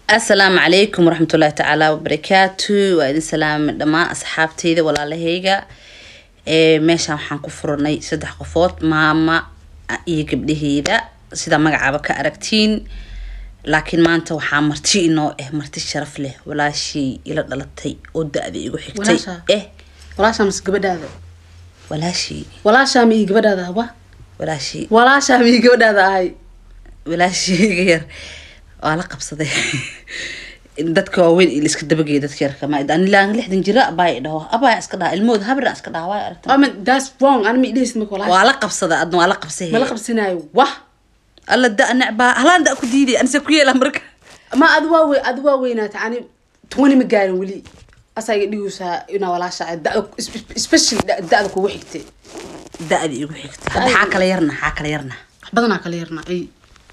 Asalaamu calaykum waraxmatullaahi tacaala wabarakaatu. Waa idin salaamay dhammaan asxaabteyda, walaalahayga. Meeshaan waxaan ku furanay saddex qofood, maama iyo gabdhaheeda, sida magacaaba ka aragtiin. Laakiin maanta waxaa marti inoo ah, marti sharaf leh, walaashii ila dhalatay oo da-da igu xigtay. Walaashaa? Walaashaa mise gabadhaada? Walaashii. Walaashaa ma iyo gabadhaada wa? Walaashii. Walaashaa ma iyo gabadhaada ahay? Walaashii yar waa la qabsaday dadka waaweyn iyo la iska dabageeya dadka yarka. Ma ani laan 60 jira abaay dhaho, abaay iska dhaha, ilmahooda habra iska dhaha, waay aragta. I mean, that's wrong. Ani ma idhehaysid marka walaasha. Waa la qabsada, adna waa la qabsay. Ma la qabsanayo wah. Alla da necbaa halaan da ku diiday anise ku yeela marka. Ma adi waa wey, adi waa weynaata, ani 20 ma gaarin weli, asaa iga dhigaysaa inaa walaasha ahay, da- especially da-da kugu xigtay. Da-da igu xigta hadda xaa kala yarna, xaa kala yarna. Wax badanaa kala yarna ay.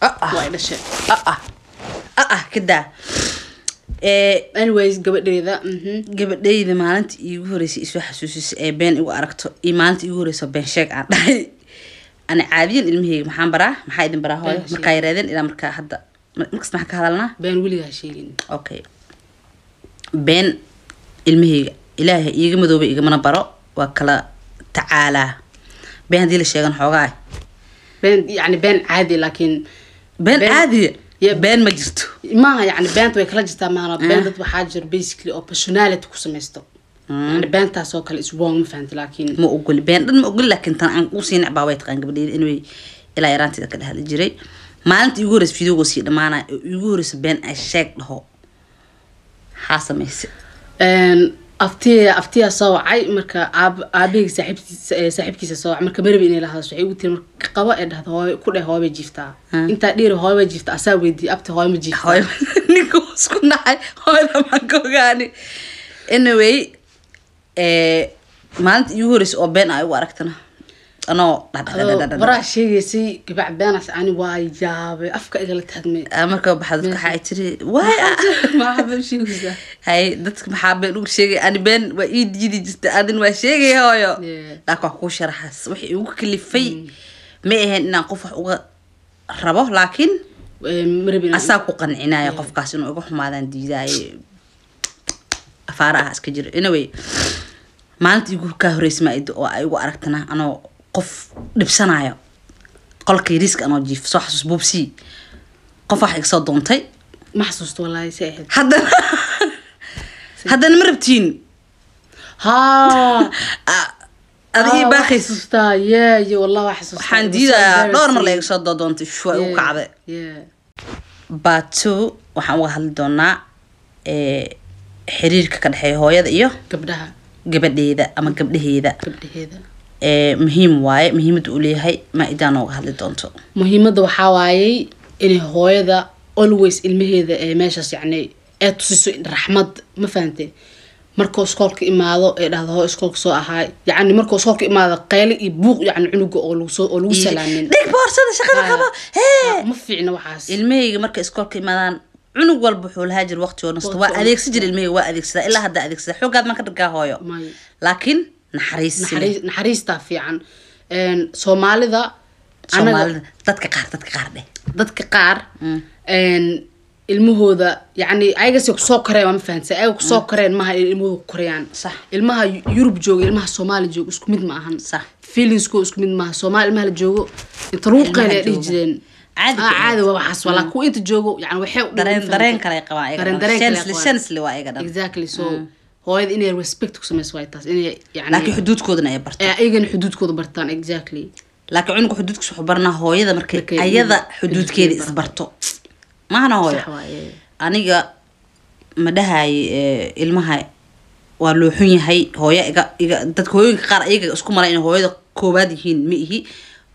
Ah ah. Waa ay dhashay. Ah ah ah ah, kadaa. Anyways, gabadheeda. Gabadhayda maalinta iigu horeysay isoo xasuusisay ee been igu aragto iyo maalinta iigu horeysa been sheeg aan dhahay. Ani caadiyan ilmahayga maxaan baraa? Maxaa idin baraa, hooyo? Been sheeg. Markaa yareedeen ilaa markaa hadda markasta maxaan ka hadalnaa? Been weligaa sheegin. Okay, been ilmahayga Ilaahay iiga madoobay igamana baro, waa kala tacaalaa. Been haddii la sheegan xoogaa Been yani been caadi, laakiin been caadiya. Been ma jirto. Maaha, yani beenta way kala jirtaa maahana. Been dad waxaa jiro basically oo personality ku samaysto, yani beentaas oo kale is wrong, ma fahanti? Laakiin Ma ogoli been dhan, ma ogoli, laakiin tan aan usii necbaa way taqaan gabadheyda inay ilaa yaraanteeda ka dhexli jiray. Maalinta iigu horeysa videoga sii dhamaanaya oo iigu horeysa been ay sheeg dhaho, maxaa samaysay? Aftiya soo wacay marka aabahayga saaxiibtiisa, saaxiibkiisa soo wacay marka marabi inay la hadasho. Waxay igu tiri marka qabo ee dhahdo hooyo ku dheh hooyo bay jiiftaa. Intaa dhiiri hooyo bay jiiftaa, asaa weydiiyey abti hooyo ma jiiftaa? Hooyo ninka wuu isku nacay, hooyada maan ka ogaani. Anyway, maalinta iigu horeysa oo been ay ugu aragtana anoo Adoo baraa sheegaysay gabac beenaas, ani waa yaabay, afka igala taagmay. Marka baxa dadka waxaa ay tiri waay. Maxaa been sheegaysaa? Hay, dadka maxaa been ugu sheegay? Ani been waa ii diidi jirta, adin waa sheegay hooyo. Laakiin wax kuu sharaxaas wixii igu kalifay ma ahayn inaan qof wax uga rabo, laakiin marabi inaan asaa ku qancinaya qofkaas inuu iga xumaadaan diidaaye, afaara ah iska jiro. Anyway, maalinta igu kaa horeysa maa-ida oo ay igu aragtana anoo qof dhibsanayo qolka yariiska anoo jiif, soo xasuus buubsii qof wax iga soo doontay. Ma xasuusto wallaahi si ahayd. Haddana ma rabtiin. Haa. Adi ii waa baaqays. Xasuustaa, yeah, wallah waa xasuustaa. Waxaan It was so diidayaa dhowr mar embarrassing. la iga soo doontay shuwa igu kacday. Part two waxaan uga hadli doonaa xiriirka ka dhexeeya hooyada iyo gabdhaha, gabadheeda ama gabdhaheeda. Gabdhaheeda. Muhiim waaye, muhiimadda uu leeyahay maa-idaan ooga hadli doonto. Muhiimadda waxaa waayey inay hooyada always ilmaheeda ee meeshaas yacni ee tusiso raxmad, ma fahante? Markuu iskoolka imaado ee dhahdo hoo iskoolka soo ahaay, yacni markuu iskoolka imaado qayle iyo buuq, yacni cunuga oo lagu soo oo lagu salaamin. Dhig boorsada, shaqada qaba hee. Ma fiicna waxaas. Ilmahayga markay iskoolka imaadaan, cunug walba wuxuu lahaa jir waqti oo nasto. Waqti waa oo adeegsan jira ilmahayga, waa adeegsadaa ilaa hadda adeegsadaa. Xoogaad maan ka dhargaa hooyo? May. Laakiin naxariis leh. Naxariistaa fiican. Soomaalida anaga Soomaalida dadka qaar dheh. Dadka qaar ilmahooda yacni ayagase kusoo koreen, waa ma fahansan, ayaga kusoo koreen maaha in ilmahooda ku korayaan. Ilmaha Yurub jooga, ilmaha Soomaali jooga isku mid ma ahan. Feelingskooda isku mid maaha. Soomaali ilmaha la joogo inta lagu Ilmaha qayliya dhihi jooga. jireen. Caadi Ah, ka caadi waa waxaas walaa kuwa inta joogo yani waxay u dhiman, dareen ma dareen fahansan. kale ay qabaan ayaga Dareen dhan. dareen kale ay Sensely qabaan. Sensely waa ayaga dhan. Exactly, so hooyada inay respect ku sameyso waay taas, inay yani laakiin xuduudkoodana ay barto. Ee ayagana xuduudkooda bartaan, exactly. Laakiin cunuga xuduudkiisa wuxuu baranaa hooyada markay Markay ayada xuduudkeeda xuduudkeeda barato. isbarto maahana hooyo? Sax waaye. Aniga ma dhahay ilmaha waa loo xun yahay hooyo iga dadka hooyooyinka qaar ayaga isku mala inay hooyada koowaad yihiin. Ma ihi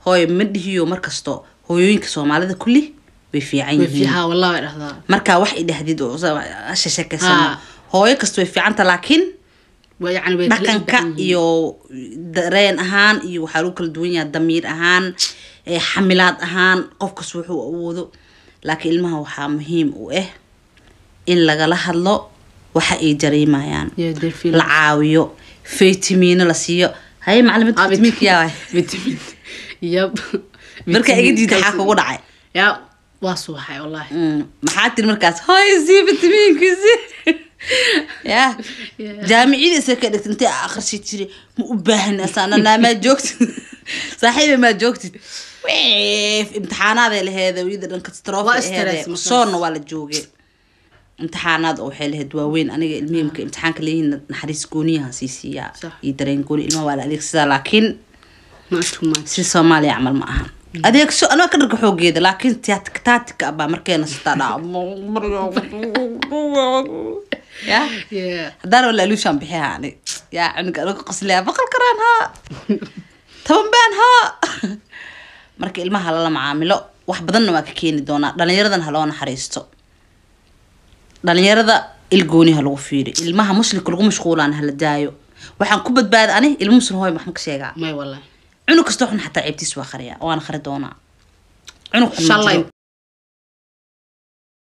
hooyo, ma dhihiyo. Markasto hooyooyinka Soomaalida kulli way fiican way yihiin. fiihaa wallah, way dhahdaa. Markaa wax i dhahdid oo sheekaysan, hooyo kasta way fiicanta, laakiin waa yani way kala dhaqanka ilbaxan yihiin. Iyo dareen ahaan iyo waxaa lagu kala duwan yahay damiir ahaan, xamilaad ahaan, qof kasta wuxuu awoodo. Laakiin ilmaha waxaa muhiim u ah in lagala hadlo waxa ay dareemayaan, Yeah, their feelings. la caawiyo, fitamiino la siiyo. Haye macalimadda, Ah, fitamiinka yaa waay? Vitamin, yep. Markaa iga Vitamin, diida xaa calcium. kugu dhacay? Ya. Waa suuxay wallaahi. Maxaa tiri markaas? Hooy, sii fitamiinkiisi ya. Yeah. Jaamicadii isaga ka dhigtay intee akhrishi jiri, ma u baahan asaana naa, maa joogtid saaxiiba, maa joogtid wiif, imtixaanaaday laheeda iyada dhan katastrofe Waa stress aheede. markaas. Soonna waa la joogay, imtixaanaad oo waxay lahayd waaweyn. Aniga ilmihii marka imtixaanka leeyihiin naxariis gooniyaha sii siiyaa iyo dareen gooni. Ilmaha waa la adeegsadaa, laakiin Not too much. si Soomaaliya camal ma aha. Adeegso anoo ka dharka xoogeeda, laakiin taatika baa markeena sitaa dhaca ya. Yeah. Haddaan wala aluushaan bixiha ani yaa cunuga aniga qoslaya 100 karaan haa, 10 baan haa. Marka ilmaha lala macaamilo wax badanna waa ka keeni doonaa. Dhalinyaradan ha loo naxariisto, dhalinyarada il gooni ha lagu fiiri, ilmaha muslimka lagu mashquulaan hala daayo. Waxaan ku badbaada ani ilmo muslim hooy maxaan ka sheegaa? May wallahi. Cunug kastoo xun xataa ceebtiis waa qariyaa, waana qari doonaa. Cunug xun ma Shalay. jiro.